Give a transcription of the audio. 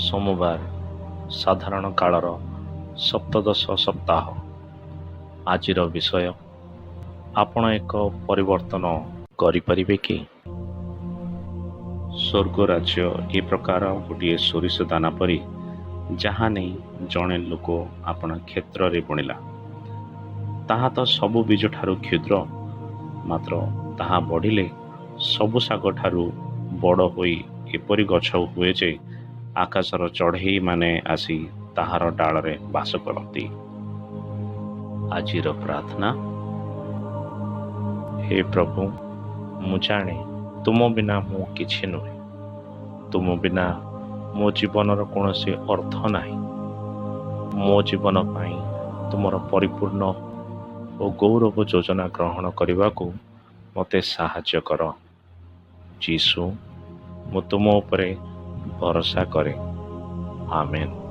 ସୋମବାର, ସାଧାରଣ କାଳର ସପ୍ତଦଶ ସପ୍ତାହ। ଆଜିର ବିଷୟ, ଆପଣ ଏକ ପରିବର୍ତ୍ତନ କରିପାରିବେ କି? ସ୍ୱର୍ଗ ରାଜ୍ୟ ଏ ପ୍ରକାର ଗୋଟିଏ ସୋରିଷ ଦାନା ପରି, ଯାହା ନେଇ ଜଣେ ଲୋକ ଆପଣା କ୍ଷେତ୍ରରେ ବୁଣିଲା। ତାହା ତ ସବୁ ବୀଜଠାରୁ କ୍ଷୁଦ୍ର, ମାତ୍ର ତାହା ବଢ଼ିଲେ ସବୁ ଶାଗଠାରୁ ବଡ଼ ହୋଇ ଏପରି ଗଛ ହୁଏ ଯେ, ଆକାଶର ଚଢ଼େଇମାନେ ଆସି ତାହାର ଡାଳରେ ବାସ କରନ୍ତି। ଆଜିର ପ୍ରାର୍ଥନା। ହେ ପ୍ରଭୁ, ମୁଁ ଜାଣେ ତୁମ ବିନା ମୁଁ କିଛି ନୁହେଁ। ତୁମ ବିନା ମୋ ଜୀବନର କୌଣସି ଅର୍ଥ ନାହିଁ। ମୋ ଜୀବନ ପାଇଁ ତୁମର ପରିପୂର୍ଣ୍ଣ ଓ ଗୌରବ ଯୋଜନା ଗ୍ରହଣ କରିବାକୁ ମୋତେ ସାହାଯ୍ୟ କର। ଯୀଶୁ, ମୁଁ ତୁମ ଉପରେ ଭରସା କରେ। ଆମେନ୍।